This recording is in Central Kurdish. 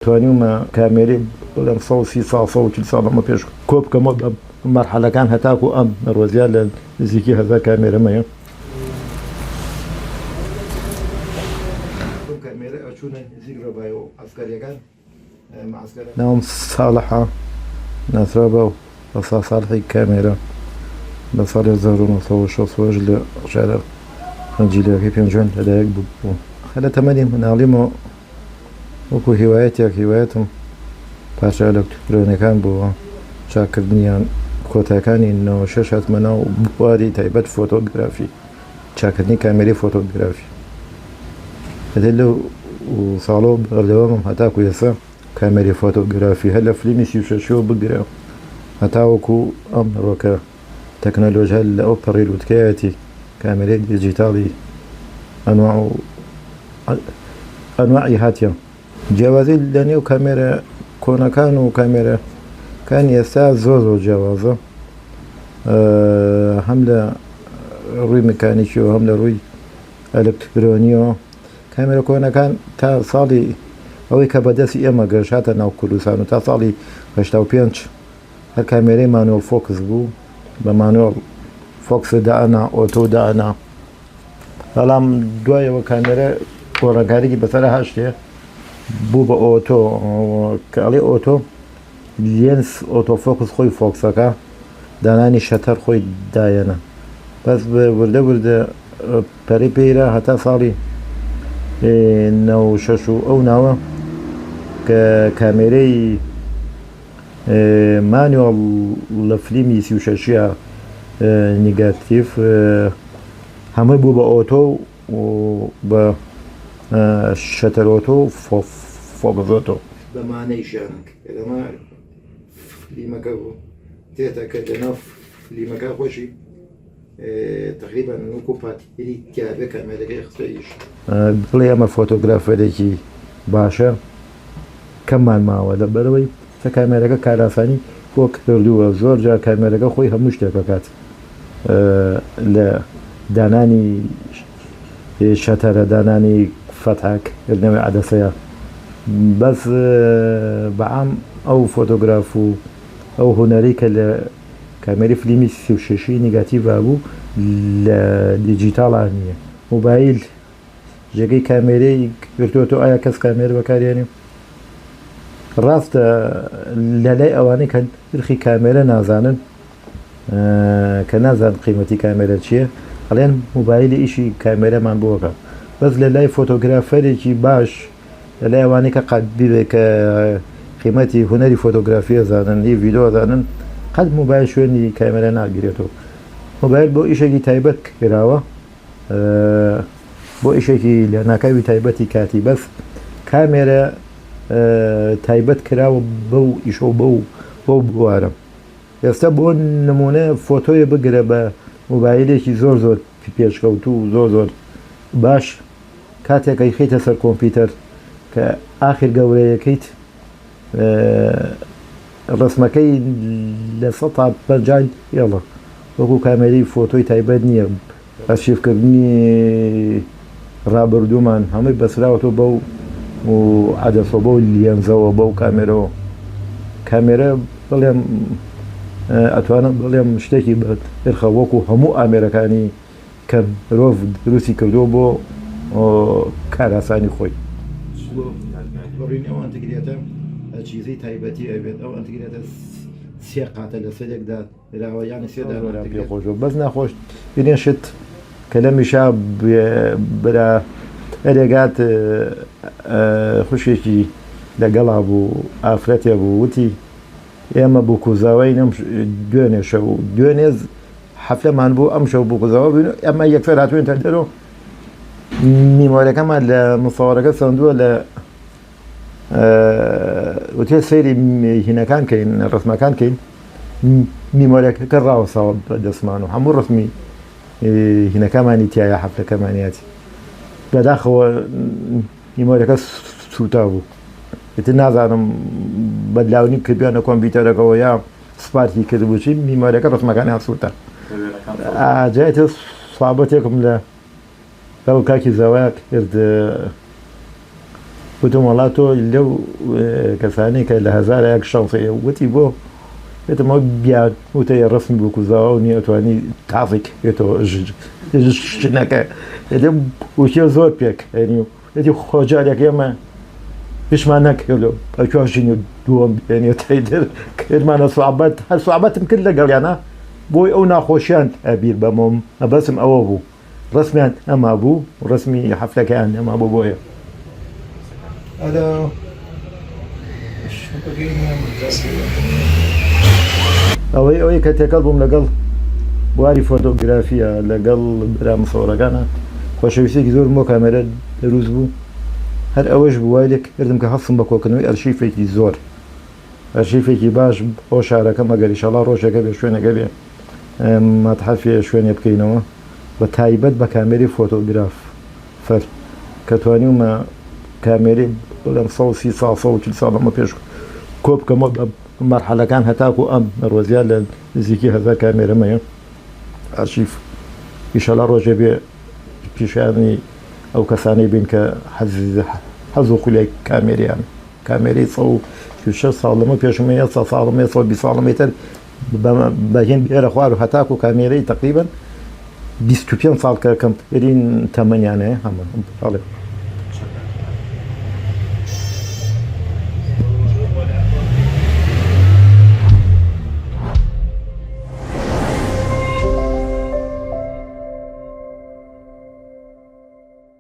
توانیومە کامێرەی بڵێم 130 ساڵ 140 ساڵ لەمە پێش کۆ بکەمەوە بە مەرحەلەکان هەتاکو ئەم ڕۆزیا لە نزیکی 1000 کامێرەم هەیە. ناوم ساڵحە ناسراو بە وەستا ساڵحی کامێرە لە ساڵی 1968 لە شارە خنجیلەکەی پێنجوێن لەدایک بووم. هەر لە تەمەنی مناڵیمەوە وەکو هیوایەتێک هیوایەتم پارچە ئەلکترۆنیەکان بووە چاککردنیان کۆتاکانی 96 هاتمە ناو بواری تایبەت فۆتۆگرافی چاکردنی کامێرەی فۆتۆگرافی ئەدێ لەو ساڵەوە بەردەوامم هەتاکو ئێستا کامێری فۆتۆگرافی هەر لە فلیمی 36ەوە بگرە هەتاوەکو ئەمڕۆکە تەکنەلۆژیا لە ئەو پەڕی لوتکەیەتی کامێرەی دیجیتاڵی ئەنواع و ئەنواعی هاتیە جیاوازی لە نێو کامێرە کۆنەکان و کامێرەکانی ئێستا زۆر زۆر جیاوازە هەم لە ڕووی مکانیکیەوە هەم لە ڕووی ئەلکترۆنیەوە کامێرە کۆنەکان تا ساڵی ئەوەی کە بەدەستی ئێمە گەشت هاتە ناو کوردستان و تا ساڵی 85 هەر کامێرەی manual focus بوو بە manual focus دائەنا auto دائەنا بەڵام دوایەوە کامێرە گۆڕانکاریی بەسەر هاشتێ بوو بە auto کە ئەڵێ auto lens auto focus خۆی فۆکسەکە دانانی shutter خۆی دایەنە بەس وردە وردە پەرەی پێیرا هەتا ساڵی 96 و ئەو ناوە کە کامێرەی manual لە فلیمی 36 نیگاتیڤ هەمووی بوو بە auto و بە shutter auto و focus auto. بە مانەیشیان لەمە فلیمەکە بوو تێتە کە لەناو فلیمەکە خۆشی تقریبا وەکو پاتری تیاێ کامێرەکەی خستە ئیش. بڵێ ئەمە فۆتۆگرافەرێکی باشە کەممان ماوە لەبەرئەوەی سە کامێرەکە کارئاسانی بۆ کردووە زۆر جار کامێرەکە خۆی هەموو شتێک ئەکات لە دانانی shutter ە دانانی فەتحە کردنەوەی عەدەسەیە بەس بەعام ئەو فۆتۆگراف و ئەو هونەرەی کە لە کامێری فلیمی 36 نیگاتیڤا بوو لە دیجیتاڵا نییە مۆبایل جێگەی کامێرەی گرتووەتەوە ئایا کەس کامێرە بەکارێنێ ڕاستە لە لای ئەوانەی کە نرخی کامێرە نازانن کە نازان قیمەتی کامێرە چییە ئەڵێن موبایلی ئیشی کامێرەمان بۆکە بەس لە لای فۆتۆگرافەرێکی باش لە لای ئەوانەی کە قابیلێ کە قیمەتی هونەری فۆتۆگرافیە زانن ئی ڤیدۆ زانن قەت موبایل شوێنی کامێرە ناگرێتەوە موبایل بۆ ئیشێکی تایبەت کراوە بۆ ئیشێکی لەناکاوی تایبەتی کاتی بەس کامێرە تایبەت کراوە بەو ئیشۆ بەو بەو بوارە ئێستا بۆ نمونە فۆتۆیە بگرە بە مۆبایلێکی زۆر زۆر پێشکەوتوو و زۆر زۆر باش کاتێک ئەیخەیتە سەر کۆمپیوتەر کە ئاخر گەورەیەکەیت ڕسمەکەی 50% هێڵە وەکو کامێرەی فۆتۆی تایبەت نییە ئەرشیفکردنی ڕابردوومان هەمووی بەسراوەتەوە بەو و عەدەسەوە بەو لێنزەوە بەو کامێرەوە کامێرە بڵێم ئەتوانم بڵێم شتێکی بە نرخە وەکو هەموو ئامێرەکانی کە مرۆڤ دروستی کردووە بۆ کاراسانی خۆی. بڕینی ئەو ئەنتگرێتە چیزەی تایبەتی ئەبێت ئەو ئەنتگرێتە سێ قاتە لەسەر یەکدا دراوە یانی سێ دانە پێ خۆش بوو بەس ناخۆش ترین شت کە لەمیشا برا ئەرێگات خوشێکی لەگەڵا بوو ئافرەتێ بوو وتی ئێمە بووکوزاوای نەم دوێنێ شەو دوێنێ حەفلەمان بوو ئەم شەو بووکوزاوە بووین ئەمە یەکسەر هاتوین تا دەرەوە میمۆرەکەمان لە مصورەکە سەندووە لە وتێ سەیری هینەکان کەین ڕسمەکان کەین میمۆرەکەکە ڕاوەساوە بە دەستمان و هەموو ڕسمی هینەکەمانی تایە حەفلەکەمانیاتی بەداخەوە میمۆرەکە سووتا بوو ئیتر نازانم بەدلاونی کردویانە کۆمپیوتەرەکەەوە یا سپارکی کردبوو چی میمۆرەکە ڕسمەکانیان سووتا جایتە سابەتێکم لە لەگەڵ کاکی زاوایان کرد. وتم وەڵا تۆ لەو کەسانەی کە لە هەزارە یەک شانس هەیە. وتی بۆ؟ وتم ئەو بیان وتەیە ڕەسمی بووک و زاوا و نییە ئەتوانی تازێک بێتەوە ژنەکە وتیە زۆر پێک هێنی و وتی خۆ جارێک ئێمە هیچمان نەکردو ئەکوێ ژنی دووەم بێنێت تر کردمانە سوعبەت هەر سوعبەتم کرد لەگەڵیانە بۆی ئەو ناخۆشیان ئەبیر بەمۆم مەبەسم ئەوە بوو ڕەسمیان ئەما بوو ڕەسمی حەفلەکەیان ئەما بوو بۆیە. ئەوەی ئەوەی کە تێکەڵ بووم لەگەڵ بواری فۆتۆگرافیە لەگەڵ برا مسەوەرەکانە خۆشەویستێکی زۆر بۆ کامێرە دروست بوو هەر ئەوەش بوو وای لێ کردم کە هەستم بە کۆکردنەوەی ئەرشیفێکی زۆر ئەرشیفێکی باش بۆ شارەکەم ئەگەر ئیشەڵا ڕۆژێکە بێ شوێنەکە بێ مەتحەفێ شوێنێ بکەینەوە بە تایبەت بە کامێری فۆتۆگراف فەر کە توانیومە کامێری بڵێم 130 ساڵ 140 ساڵ لەمە پێش کۆ بکەمەوە بە مەرحەلەکان هەتاکو ئەم ڕۆزیا لە نزیکی 1000 کامێرەمەیە ئەرشیف ئیشەڵا ڕۆژێ بێ پیشانی ئەو کەسانەی بین کە حەز و خولیای کامێریان کامێرەی 146 ساڵ لەمە پێشم هەیە 100 ساڵم هەیە 120 ساڵم هەیە تر بە هێن بێرە خوار و هەتاکو کامێرەی تقریبا 25 ساڵ کە کەمترین تەمەنیان هەیە هەمە بەڵێ.